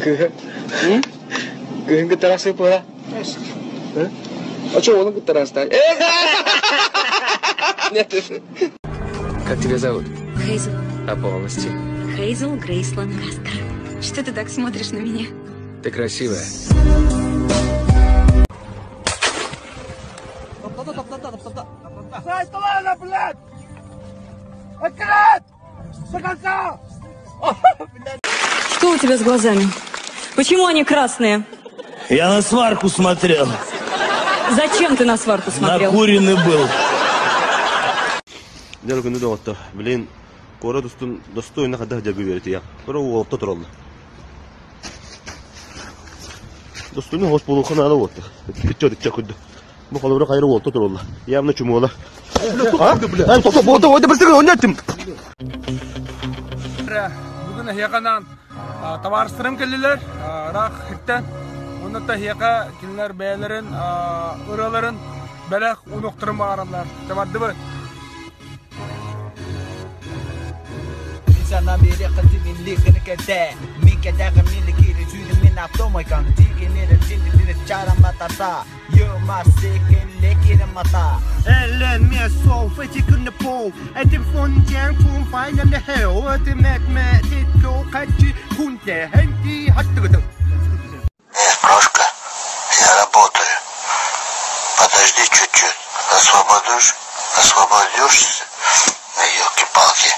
Кыыһы. Кыыһын кытта арахсыппыта. А что, он кытта арахста? Нет. Как тебя зовут? Хейзел. А полностью? Хейзел Грейс Ланкастер. Что ты так смотришь на меня? Ты красивая. Что у тебя с глазами? Почему они красные? Я на сварку смотрел. Зачем ты на сварку смотрел? Накуренный был. Дьэ күнү доҕоттор, блин, куорат устун достойно хайдах дьаргы үөрэтиэх. Кыра уолта тураллар. Достойно хос буолуохха наада уолта. Иччэ иччэ курдук. Бу холобура хайра уолта тураллар. Явно чумуола. А? Ай, тоқта, болды, ойда бір ойнаттым. Бүгүн эһиэхэ анаан табаарыстарым кэллилэр, ыраах сиртэн. Уонна эһиэхэ кинилэр бэйэлэрин ырыаларын бэлэх уунуохтарын баҕараллар. Бардыбыт. Нет, Прошка, я работаю. Подожди чуть-чуть. Освободишь, освободишься. Елки-палки.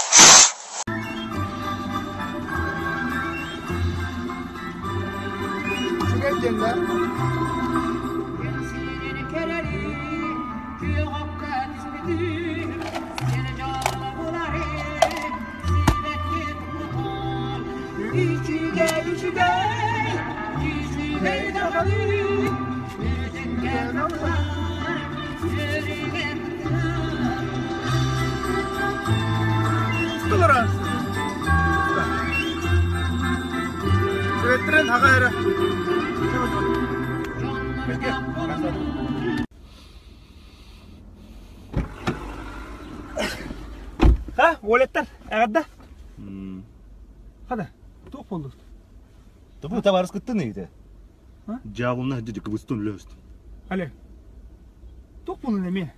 Сүрэттэрин аҕа эрэ. Ха, уолаттар, эҕэрдэ. Хада, туох буоллут? Тобу табаарыс кыттын ыйыты. Дьаабылна дьэ кыбыстын үлөст. Олег, туох буоллун эмиэ?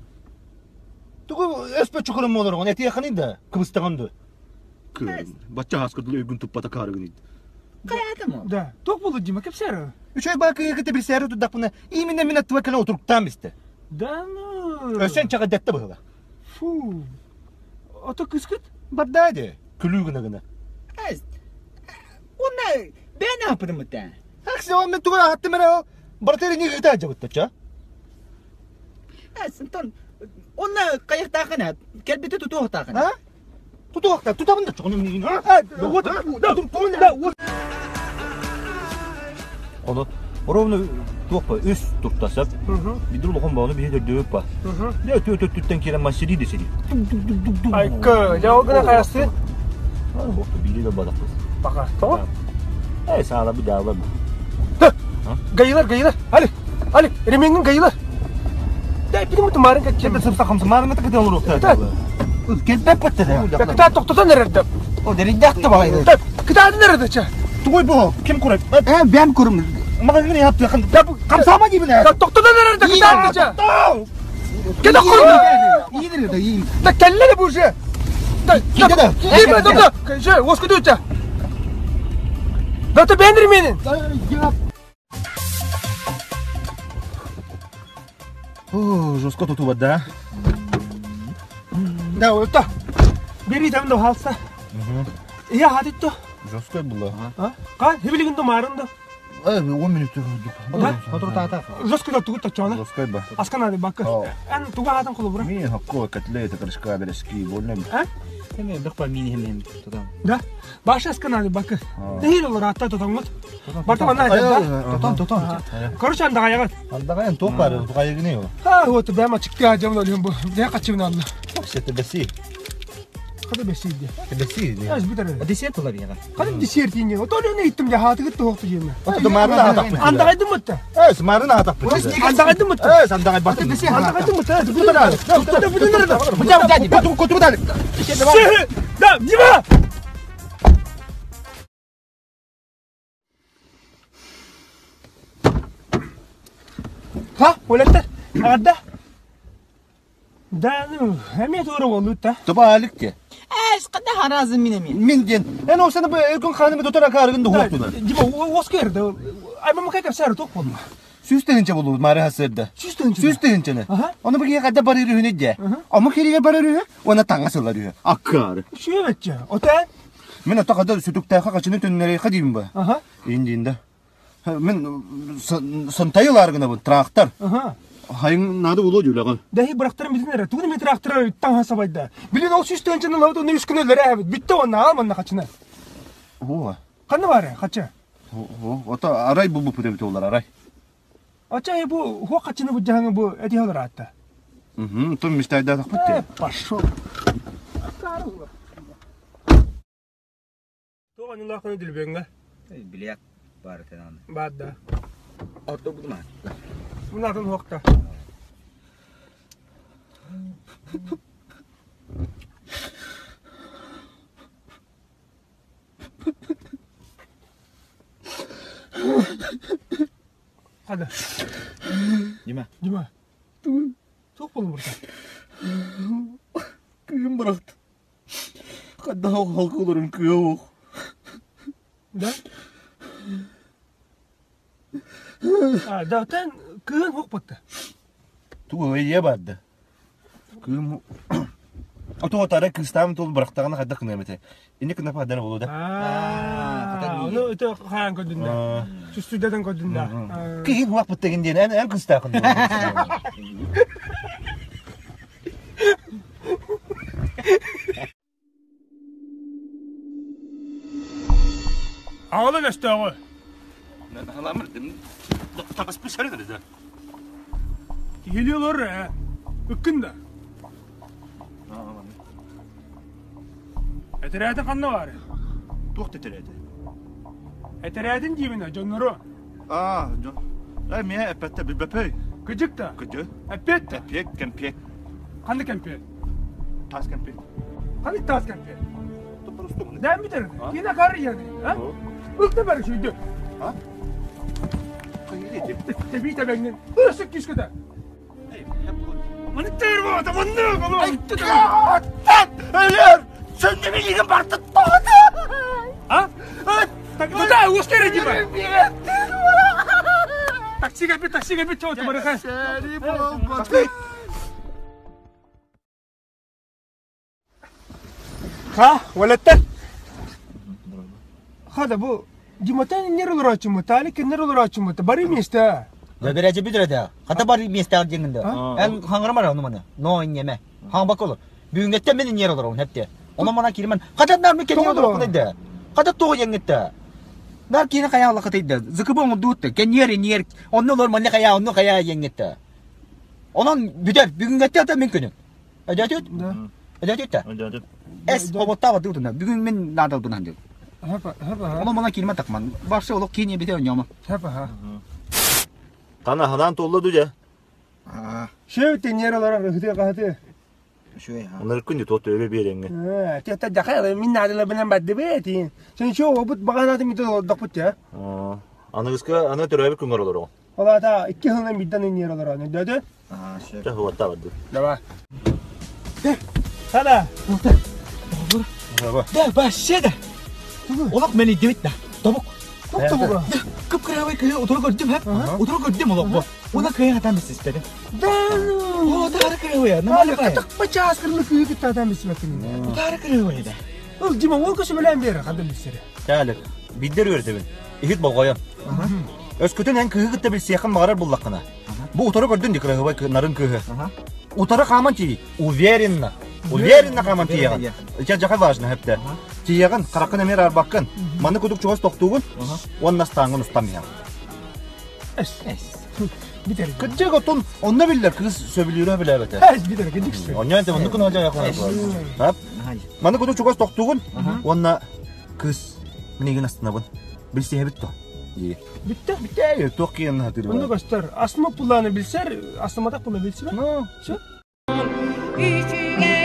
Тугу өспө чукурун буолоргон этиэххиний да кыбыстаҕын ду. Бачча хааскырдын өйгүн туппата каарыгын Да, туох буолла Дима, кэпсээр. Үчүгэй баа кыыһы билсээри турдахпына именно мин аттыба кэлэн отуруктаан бистэ. Да ну. Өссө чаҕыдатта быһыла. Фу. Ото кыскыт? Барда де. Күлүү гына гына. Уонна бэйэн аһаппытыммыт Аксион мен тугу аһаттым эрэ барытыр ини ыыта дьабыттача. Онтон онно хайыахтааххын кэлбити тутуохтааххын. А? Тутуохта, тутабын да чоҕун Ону ровно туох үс туртасап, бидир улахан баҕаны биһи төрдүбүт ба. Дэ өтө өтөттүттэн киирэн массири десири. Айка, дьэ ол гына хайастыы? Биири да бадахпыз. Баха, тоҕо? Эй, саала бу дьаала бу. Гайылар, гайылар, Али, Али, ремеңин гайылар. Да, битим тумарын кәтче. Кәтче сымса хамсымарын кәтче кәтче олоруктар. Кәтбәп кәтче. Кытаа тоқтотон эрэрдэ. О, дэриддәхтэ баҕайы. Кытаатын эрэрдэ чэ. Тугуй бу? Ким курай? Э, бэм курум. Магазин япты. Хамсама деймин. Тоқтотон эрэрдэ кытаатын чэ. Кәтэ курда. Иидер да иин. Да кэллэ бу уже. Да, да. Диме, да, да. Же, оскуду чэ. Да ты бендер менин. О, жестко тут вода. Да, вот так. Бери там до халса. Я хатитто. Жестко было. А? Кан, хибилигин до марында. Э, 10 минут. Да? Жестко да тугут тачана. Жестко ба. Асканады бакы. Эн туга хатан колубура. Ми хакко котлеты, крышка, бережки, больно. А? Да. Баш асканады бакы. Нехил олар атта тотоңут. Барта манна да. Тотон, тотон. Короче, анда гаягат. Андагайын тоқ бар, тугайыгы не А, вот бәма чыкты ажамын олюм бу. Не качыбын алла. Сете беси. Када бесиди. Беси. Аз битер. Десерт була бияга. Када десерт инне. Отолю не иттим я хатыгыт тоқты жеме. Тумарын атап. Анда кайдым мытта. Э, смарын атап. Анда кайдым мытта. Э, сандагай бат. Анда кайдым мытта. Бутар. Бутар. Бутар, бутар. Бутар. Да, Дима! Ха, уолаттар, аҕарда. Да, ну, эмиэ туора буоллут да. Тоба алик те. Эс, қада харазым мин эми. Мин диэн. Эн ол саны бу өркөн хаанымы тутар акаарыгын да хуоктуна. Дима, оскер да. Аймама кай капсары тоқ болма. Сүүс тыһыынча булубут маары хасырда. 100 тыһыынча. 100 тыһыынчаны. Оны бу киһи хайда барыр үһүнү дьэ. Омук хиригэ барар үһү, уонна таҥас ылар үһү. Аккаары. Сүйөбөтчө. Отан? Мин ата хада сүтүктээхэ хачыны төннөрейхэ деймин ба. Индиинде. Мин сантайы ылаар гынабын, трактор. Хайың нады булу дьүүлэҕин. Дэһи бырахтарым бүтүн эрэ. Тугун эми трактора таҥха сабайда. Билин ол 100 тыһыынчаны лабыт онно үс күн өлөрө эбит. Бүтте онна аал манна хачына. Оо. Ханна бары хача? Ото арай бу бу эбит олар арай. Ача бу хуа хачыны бу жаһаңы бу эти олар атта. Угу, том мечтайда тахпыт. Пошел. Тоҕо нылаахыны дүлбөҥҥө? Билет бар тенан. Баадда. Орто будума. Мунатын хуохта. Hadi. Дима. Дима. Туох буолла бурда? Кыым бырахты. Хадда халка олорун кыа ох. Да? А, да, тен кыын хуох батта. Тугу өйе барды. Кыым Ото отара кыстам тул бырахтагына хадда кынамете. Инне кына падана болу да. А, ну это хаан көдүндө. Түстүдөн көдүндө. Кыын хуак быттагын диэн эн эн кыстаахын. Аҕалан өстөөҕү. Киһилии олорор ээ. Ыккын да. Этэрээтин ханна баары? Туох тэтэрээтэ? Этэрээтин диибинэ дьоннору. Аа, дьон. Э, миэ эппэтте билбэпэй. Кыдьык да. Кыдьы. Эппиэт да. Эппиэт, кэмпиэт. Ханна кэмпиэт? Таас кэмпиэт. Ханнык таас кэмпиэт? Топпорусту. Дээн бүтэр. Киинэ кар яны. А? Ылта бары шүйдү. А? Тэбии тэбэҥнин. Ырысык күүскөтө. Маны тэр бота, манны голо. Өлөр! Сөннүмилигин бартыт А? Куда ускere дима? Таксига бит, таксига бит, чего ты барыха? Ха, уолаттар. Хада бу Диматан нер олорочуму, Талик нер олорочуму, бары месте. Да берәҗе бүдерәдә. Хата бар месте дигәндә. Эн хаңгырмар аны маны. Но иннеме. Хаң бак olur. Бүгүнгәттә мен нер olur хәтта. Оны мана кирмен. Хата нар мекен нер olur кыйды. Хата тоғы яңгытта. Нар кине кая алла кытыйды. Зыкы боңу дутты. Кен нер нер. Онны олор маны кая, онны кая яңгытта. Онан бүдер бүгүнгәттә ата мен күнүм. Әдәтүт? Да. Әдәтүт та. Эс оботта баты утына. Бүгүн мен надал бунан дип. Хапа, хапа, Оны мана кирме такман. Башы олок кине бите оняма. хапа, ха. Тана ханан толла дуja. Шөйтен нер олорор хыты кахты. Шуй ха. Онар күндү тот өбө береңге. Тета жакай мин надала менен бадды бети. Сен шо обут баганаты мите докпут я. Аныгыска аны төрөбү күнгөр олор. Олата икки хылдан биддан нер олорор. Дөдө. Аа, шуй. Жа хуатта барды. Давай. Хада. Да, башы да. Олақ мені дебет да. Табык. Токту Кып кырабай кыя отыры көрдім, хә? Отыры көрдім олақ бу. Ona кыя хатам истедим. Да. О, тары кырабай, нормально бай. Катак бача аскырлы күйү кытадан бисмекин. Тары кырабай да. Ол Дима ол көсө белен бери кадым бисери. Тәлек. Биддер өртебин. Ихит болгоян. Өскөтөн эн кыһы кытта билсиэхин баҕарар буллаххына. Бу утары көрдүн ди кырыһыбай нарын кыһы. Утары хааман тии. Уверенно. Уверенно хааман тиеҕин. Ича жаха важно хепте. Тиеҕин, хараккын эмиэр арбаккын. Маны кудук чугас тохтуугун. Уонна астааҥҥын устам иһэҕин. Эс. Битер. Кыджык отун онно биллэр кыыс сөбүлүүрэ билээбэтэ. Эс битер кыдыксы. Онньоон те оннукун хажа якына. Тап. Маны кудук чугас тохтуугун. Уонна кыыс минигин астынабын. Билсиэбит то. Битте. Битте, туох киэн хатыр. Онну көстөр. Асма пуланы билсер, асматак пула билсер. Ну, Всё. Үчүгэй